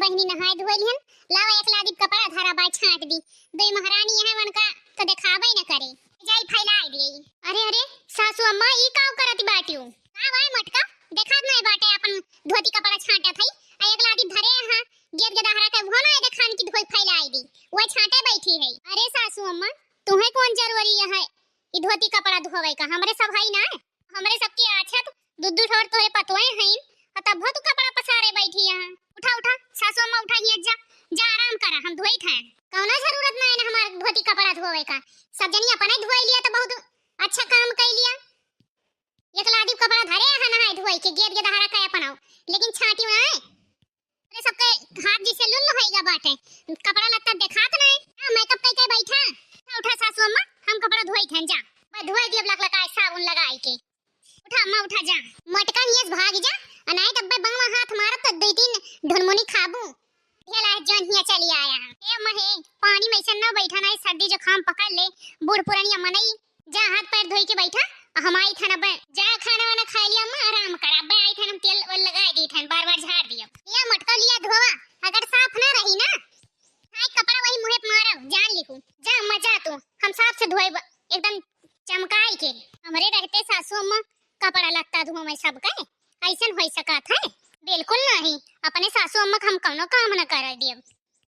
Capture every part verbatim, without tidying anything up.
पहिनी नहाए धोए लिहन, लावा एक लादी कपड़ा धरा बा छाँट दी। दुई महारानी यहाँ वनका तो देखाबे न करे, जाई फैलाए दिए। अरे अरे सासू अम्मा, ई काव करत बाटियो? का भाई मोटका, देखात नहीं बाटे अपन धोती कपड़ा छाँटत है, आ एक लादी धरे यहाँ गेद गेदहरा के उहो ना देखान की धोई फैलाए दी, वह छाँटे बैठी है। अरे सासू अम्मा, तुम्हें कौन जरूरी है ई धोती कपड़ा धोवे का? हमरे सब हई ना, हमरे सबके आछत दू दू ठोर तोहरे पतोहे हईन, आ तब तू कपड़ा पसारे बैठी यहाँ। उठा उठा सासू अम्मा, उठा हियाँ जा, जा आराम करा, हम धोई थे। कौनो जरूरत ना है ना हमार धोती कपड़ा धोवे का, सब जनी अपने धोई लिया तो बहुत अच्छा काम कर लिया। एक लादी कपड़ा धरे है नहाए धोए के, गेद गेदहरा के अपनाओ, लेकिन छाँटियो ना है। अरे सबके हाथ जैसे लुल्ल होइगा बाटे, कपड़ा लत्ता देखात नहीं। हाँ, मेकअप कई के बैठा। उठा, उठा सासू अम्मा, हम कपड़ा धोई थन जा। बस धोई दियब लकलकाए साबुन लगाई के। उठा अम्मा, उठा जा। मोटका हियस भाग जा, आ नाई तब्बे बंगवा हाथ मारब त दुई तीन ढुनमुनी खाबू। ढेला जौन हिया चली आया है। ए अम्मा हे, पानी में ऐसे न बैठा, नाई सर्दी जुकाम पकड़ ले, बूढ़ पुरानी अम्मा नहीं। जा हाथ पैर धोई के बैठा, आ हम आई थन अब। जा खाना वाना खाई लिया अम्मा, आराम कर। अब आई थन हम तेल वेल लगाए दी थन, बार बार झाड़ दिया। या मटका लिया धोवा, अगर साफ ना रही ना, हाय कपड़ा वही मुँहे पे मारब, जान लिहू। जा अम्मा जा तू, हम साफ से धोएब एकदम चमकाई के। हमरे रहते सासू अम्मा कपड़ा लत्ता धोवे सबके, ऐसन हो सकत है? बिल्कुल नहीं, अपने सासू अम्मा के हम कौनो काम न कर दियब।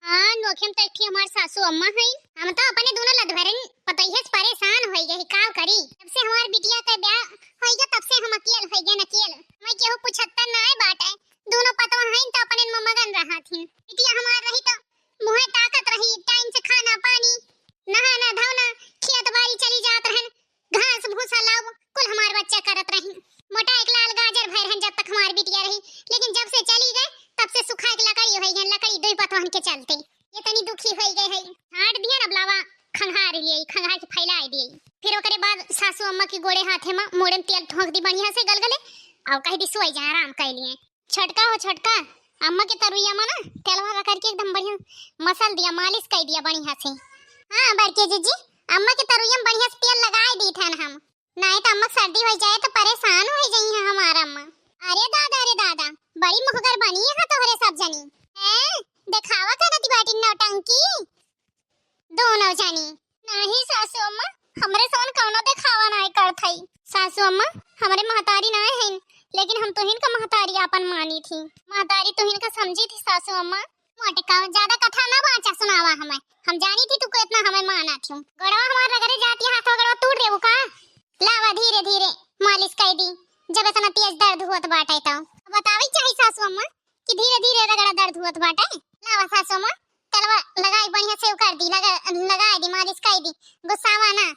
हाँ, नोखे में तो एक ठे हमार सासू अम्मा हईन। हम तो अपने दोनों लदभरन पतोहिया से परेशान होई गए, का करी? जब से हमार बिटिया के ब्याह होई गया, तब से हम अकेल होई गए, अकेल। मैं केहू पूछता ना है बाटे। दोनों पतवा हईन तो अपने में मगन रहत हिन। बिटिया हमार रही तो मुँहे ताकत रही, टाइम से खाना पानी, नहाना धोना, खेत बाड़ी चली जात रहन। घास भूसा लाओ, कुल हमार बच्चा करत रही। मोटा एक लाल गाजर भय रहन जब तक हमार बिटिया रही, लेकिन जब से चली गए, तब से सुखा के लकड़ी हो गई, लकड़ी दुई पतवाहन के चलते। ये तनी दुखी हो गए है। झाड़ दिया न, अब लावा खंगार लिए, खंगार के फैलाए दिए। फिर ओकरे बाद सासू अम्मा के गोड़े हाथे में मोड़े में तेल ठोंक दी बढ़िया से गलगले, और कह दी सोई जा, आराम कर लिए। छोटका हो छोटका, अम्मा के तरुइया में ना तेलवा रगड़ के एकदम बढ़िया मसल दिया, मालिश कर दिया बढ़िया से। हाँ बड़के जीजी, अम्मा के तरुइया में बढ़िया से तेल लगाए दी थन हम, नहीं तो अम्मा के सर्दी हो जाए तो परेशान हो जाई है हमार अम्मा। अरे दादा, अरे दादा, बड़ी मुखगर बनी है तोहरे सब जनी। हैं, देखावा करत बाटी नौटंकी दोनों जनी। नहीं सासू अम्मा, हमरे सोन कौनो देखावा नहीं करत हई। सासू अम्मा, हमरे महतारी ना है, लेकिन हम तुहिन का महतारी आपन मानी थी। महतारी तुहिन का समझी थी सासू अम्मा। मोटका, ज्यादा कथा ना बाचा सुनावा हमें। हम जानी थी तू को इतना हमें माना थी। गड़वा हमार रगड़े जाती, हाथ गड़वा तोड़ देबू का? लावा धीरे धीरे मालिश कर दी, जब इतना तेज दर्द होत बाटे तो। बतावे चाही सासू अम्मा कि धीरे धीरे रगड़ा, दर्द होत बाटे। लावा सासू अम्मा, तेलवा लगाई बढ़िया से कर दी, लगा, लगाई दी, मालिश कर दी। गुस्सावा ना।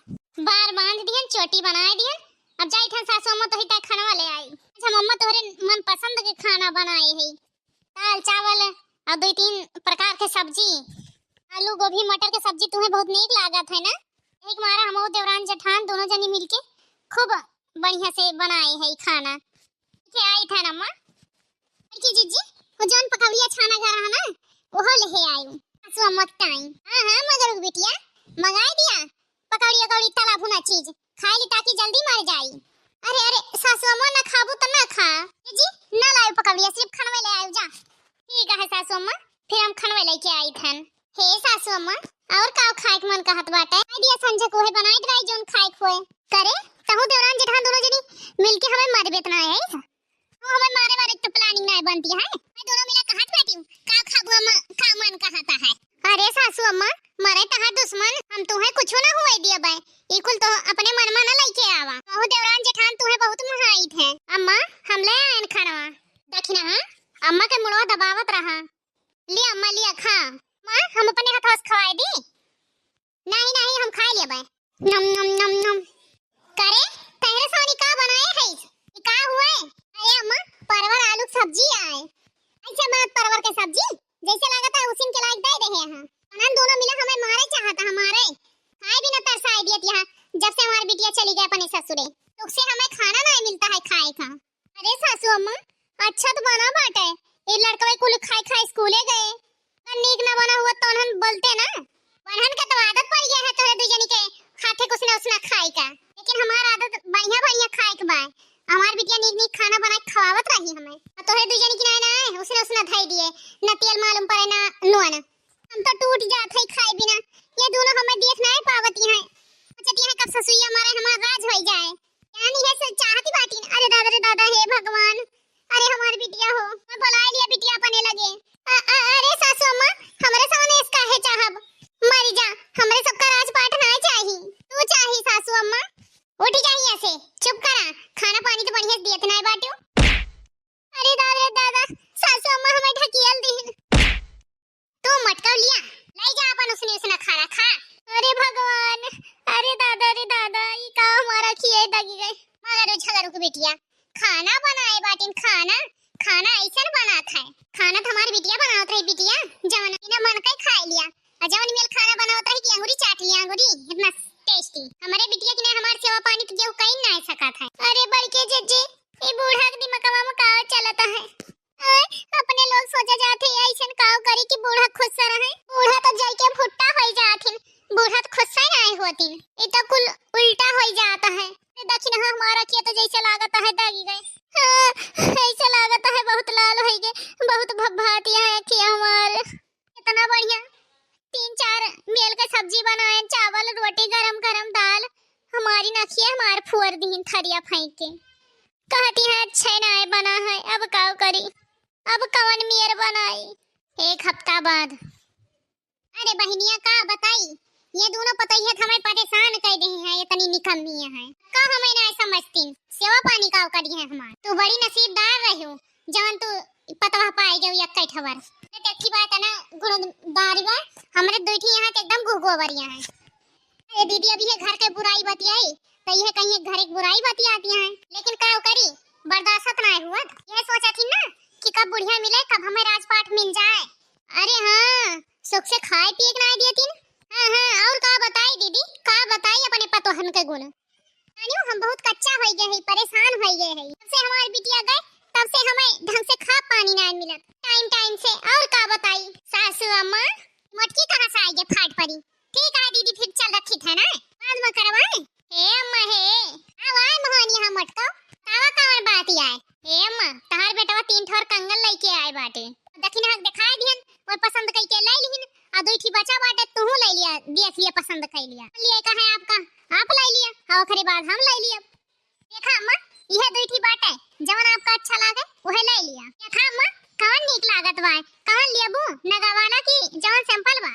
बार बांध दिहन, चोटी बनाए दिहन। अब जाई थन सासू अम्मा, तो ही तय खानवा ले आई। अच्छा मम्मा, तोहरे मन पसंद के खाना बनाए है, दाल चावल और दो तीन प्रकार के सब्जी, आलू गोभी मटर के सब्जी तुम्हें बहुत नीक लागत है ना? एक मारा हम देवरान जेठान दोनों जनी मिलके खूब बढ़िया से बनाए है खाना। के आई था ना अम्मा? की जीजी, वो जौन पकौड़िया छाना घर है ना, वो ले आयु। सासू अम्मा के ताई। हाँ हाँ मगर बिटिया, मंगाई दिया पकौड़ी अकौड़ी तला भुना चीज। खाई ली ताकि जल्दी मर जाई। अरे अरे सासू अम्मा, ना खाबू तो ना खा। ए जी, ना लायु पकौड़िया, सिर्फ खनवे ले आयु जा। ठीक है सासू अम्मा, फिर हम खनवे लेके आई थन। हे सासू अम्मा, और का खाए के मन कहत बाटे? आइडिया संझक उहे बनाई ड्राई जोन खाए के होए। करे, तहु देवरान जेठान दोनों जनी मिलके हमें मारे बेतना है। तू हमें मारे मारे तो प्लानिंग ना बनती है। मैं दोनों मिला कहत बैठी हूँ, का खाबू अम्मा, का मन कहता है। अरे सासू अम्मा, मरे तहार दुश्मन, हम तुम्हें कुछ ना हुए दिया बे। ई कुल तो अपने मन में ना लेके आवा। महू देवरान जेठान तुम्हें बहुत महाइत है। अम्मा, हम ले आयन खानवा। दखिना, हाँ? अम्मा के मुड़वा दबावत रहा। लिया अम्मा, लिया खा। माँ, हम अपने हाथों से खवाए दी। नहीं, नहीं, हम खा लेबे। नम, नम, नम, नम। करे, तहरे सोनी का बनाए है? ई का हुए? अरे अम्मा, परवर आलू के सब्जी आए। ऐसे बनत परवर के सब्जी? जैसे लागत है उसिन के लायक दे दे हैं। अनन दोनों मिला हमें मारे चाहता, हमारे। खाए भी न तरसाए दियत यहाँ, जब से हमारी बिटिया चली गई अपने ससुरे। तो से हमें खाना नहीं मिलता है खाए का। अरे सासू अम्मा, अच्छा तो बना बाटे। ये लड़कवे कुल खाए खाए स्कूले गए। अगर नीक ना बना हुआ तो उन्हन बोलते ना। उन्हन के तो आदत पड़ गया है तोरे दू जनी के हाथे कुछ ना उसना खाए का। लेकिन हमार आदत बढ़िया बढ़िया खाए के बा। हमार बिटिया नीक नीक खाना बनाए के खवावत रही हमें। आ तोहरे दुइ जनी की नाय नाय, उसने उसने धई दिए, न तेल मालूम पड़े, न नून। हम तो टूट जात है खाए बिना। ये दोनों हमें देख नाय पावती हैं। सोचती हैं कब ससुइया मारे हमार राज होई जाए। यानी है से चाहती बाटी। अरे दादा रे दादा, हे भगवान, अरे हमार बिटिया हो, मैं बुलाए लिया बिटिया अपने लगे। अ-, अ-, अरे सासू अम्मा, हमरे सामने इसका है चाहब, मरी जा, हमरे सबका राजपाट ना चाही, तू चाही सासू अम्मा। उठी जा हियाँ से, चुप करा, खाना पानी तो बढ़िया से दियत नाय बाटियो। अरे दादा रे दादा, सासू अम्मा हमें ढकियल दीन। तू मटकव लिया, लई जा अपन उसने उसना खाना खा। अरे भगवान, अरे दादा रे दादा, ई का हमारा खिए दगी गए। मगर झगरू के बिटिया खाना बनाए बाटिन, खाना, खाना ऐसन बनात है। खाना तो हमार बिटिया बनावत रही बिटिया, जवन बिना मन के खाए लिया। और जवन मेल खाना बनावत रही कि अंगूरी चाट लिया, अंगूरी, इतना टेस्टी। हमारे बिटिया की ना हमार सेवा पानी तो केहू कहीं ना सकत है। अरे बड़के जिज्जी, ई बूढ़ा के दिमागवा में का चलत है? आय, अपने लोग सोचा जात है, ऐसन काव करी कि बूढ़ा खुश रहे। बूढ़ा तो जल के भुट्टा होई जात हिन, बूढ़ा तो खुश ही नहीं होती। ये तो कुल उल्टा होई जात है। देखी ना, हमारा अखिया तो जैसे लागत है दागी गए। हाँ, ऐसे लागत है बहुत लाल होई गए, बहुत भभाती है अखिया हमार। इतना बढ़िया तीन चार मेल के सब्जी बनाए, चावल, रोटी, गरम गरम दाल, हमारी नखिया हमार फुअर दीन थरिया फेंक के। कहती है अच्छे नाय बना है, अब काव करी, अब कवन मेर बनाई। एक हफ्ता बाद। अरे बहिनिया का बताई, ये दोनों पतोहिया तो हमें परेशान कर दे हैं, इतनी निकम्मी है। का हमें नाय समझतीन, सेवा पानी काव करी है हमार। तू बड़ी नसीबदार रही हो, जवन तू पतवा पाए गयो यक्कै ठवर। अरे देखी बात है ना, गुणदारी बा, हमरे दुई ठी यहाँ के एकदम गुहगोबरिया है। अरे दीदी, अब ये घर के बुराई बतियाई, तो ये कहीं घर एक बुराई बतियाती हैं। लेकिन का करी, बर्दाश्त ना हुआ। यह सोचा थी ना कि कब बुढ़िया मिले, कब हमें राजपाट मिल जाए। अरे हाँ, सुख से खाए पिए के ना दिए थी। हाँ, हाँ, और का बताई दीदी, का बताई अपने पतोहन के गुण। जानियो, हम बहुत कच्चा होई गए है, परेशान होई गए है। जब से हमार बिटिया गए, तब से हमें ढंग से खा पानी ना मिलत, टाइम टाइम से। और का बताई सासू अम्मा, मोटकी कहाँ से आई गए फाट परी। ठीक है दीदी, फिर चल रखी थे ना, बाद में करवाए। हे अम्मा हे, आवाए मोहनिया हम मटको, कावा कावर बात आए। हे अम्मा, तहार बेटवा तीन ठोर कंगन लेके आए बाटे, दक्षिण हक दिखाए दिहन, वो पसंद कई के ले लिहिन, आ दुई ठी बचा बाटे, तूहू ले लिया, देख लिया, पसंद कर लिया। लिए का है आपका, आप ले लिया, और ओकरे बाद हम ले लिया। देखा अम्मा, यह दुई ठी बाटे, जवन आपका अच्छा लागे, वह ले लिया। देखा अम्मा, कवन नीक लागत बा, कवन लेबू, नगा वाला की जवन सिंपल बा?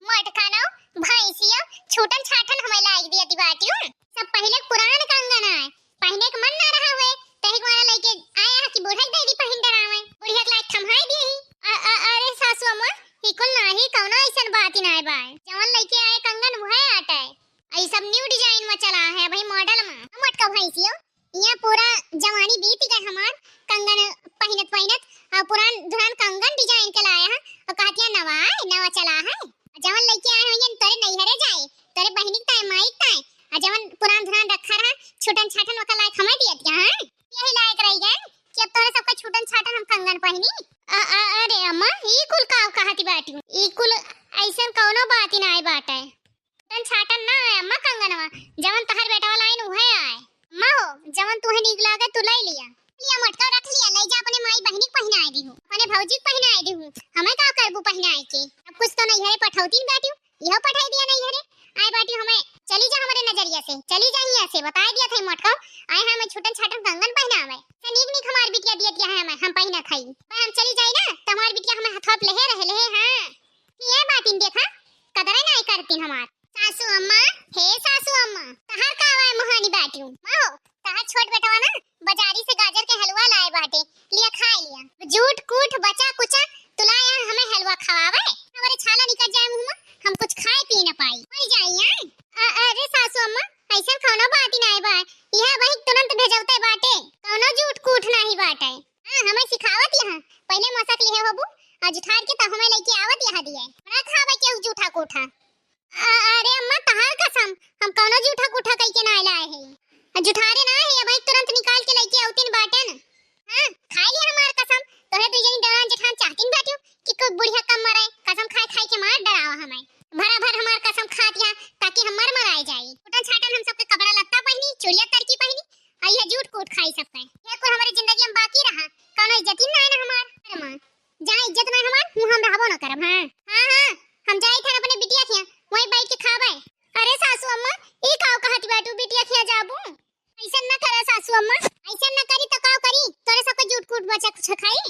मटकानो, भैंसियो, छूटन छाटन हमें लाग दिया दी बाटियो। सब पहले पुरान कंगन आए, पहने के मन ना रहा हुए, तही वाला लेके आया है कि बूढ़ा के दे दी पहिन डरावे। बुढ़िया के लायक थम्हाई दिए ही। अ-, अ-, अरे सासू अम्मा, ही कुल नाही, कौनो ऐसन बात ही ना बा। जवन लेके आए कंगन वह आटा है। ई सब न्यू डिजाइन में चला है भाई, मॉडल में। मटका भैंसियो, यहाँ पूरा जवानी बीत गए हमार, कंगन पहिनत पहिनत, और पुरान धुरान कंगन डिजाइन के लाया है, और कहतिया नवा है, नवा चला है। जवन लेके आए हो ये तोरे नैहरे जाए, तोरे बहिनी के ताए, माई के ताए, और जवन पुरान धुरान रखा रहा, छुटन छाटन ओकर लायक हमें दिया दिया है। यही लायक रह गए कि अब तोरे सबका छुटन छाटन हम कंगन पहिनी। अ-, अ-, अरे अम्मा, ई कुल का कहती बाटी? ई कुल ऐसन कौनो बात ही ना बाटे। छूटन छाटन ना आए अम्मा कंगनवा, जवन तहर बेटवा लाइन उहे आए। अम्मा हो, जवन तुहे नीक लागे तू ले लिया। लिया मटका रख लिया, ले जा अपने माई बहिनी के पहिनाए दिहू, अपने भौजी के पहिनाए दिहू। हमें का करबू पहिनाए के? अब कुछ तो नैहरे पठौतीन बाटियो, इहो पठाई दिया नैहरे। आए बाटियो हमें, चली जा हमरे नजरिया से, चली जा हियां से, बताए दिया था मटका। आए हैं हमें छूटन छाटन कंगन पहिनावे। से नीक नीक हमार बिटिया दिया दिया है हमें, हम पहिना थाई। भाई हम चली जाई ना, तो हमार बिटिया हमें हथवा पे लेहे रहे, लेहे, हाँ। ये बातिन देखा, कदरे नाई करतीन हमार। सासू अम्मा, हे सासू अम्मा, तहार का आवाए मोहानी बाटियो? माँ हो, तहार छोट बेटवा ना बाजारी से गाजर के हलवा लाए बाटे, लिया खाए लिया। जूठ कूठ बचा कुचा तुला यहाँ हमें हलवा खवावे, हमारे छाला निकल जाए मुँह में, हम कुछ खाए पी न पाई, मर जाई यहाँ। अ-, अरे सासू अम्मा, ऐसन कौनो बात ही नाई बा, यह वही तुरंत भेजौते बाटे, कौनो जूठ कूठ नाही बाटे। हाँ, हमें सिखावत यहाँ, पहले मसक लिहे होबू, आज उठार के तब हमें लेके आवत यहाँ दिए। हमरा खावे के जूठा कूठा। अ-, अरे अम्मा, तहार कसम, हम कौनो जूठा कूठा कई के ना लाए है। आ जुठारे ना है, अब एक तुरंत निकाल के लेके आवतीन बाटेन। हाँ, खाए लिया हमार कसम, तोहे दुई जनी देवरान जेठान चाहतीन बाटियो कि कोई बुढ़िया कम मरे, कसम खाए खाए के मार डरावा हमें। भरा भर हमार कसम खा दिया ताकि हम मर मराए जाई। छूटन छाटन हम सबके कपड़ा लत्ता पहिनी, चुड़िया तरकी पहिनी, आ यह जूठ कूठ खाई। अम्मा, ऐसा ना करी तो का करी? तोरे सबके जूठ कूठ बचा कुछ खाई?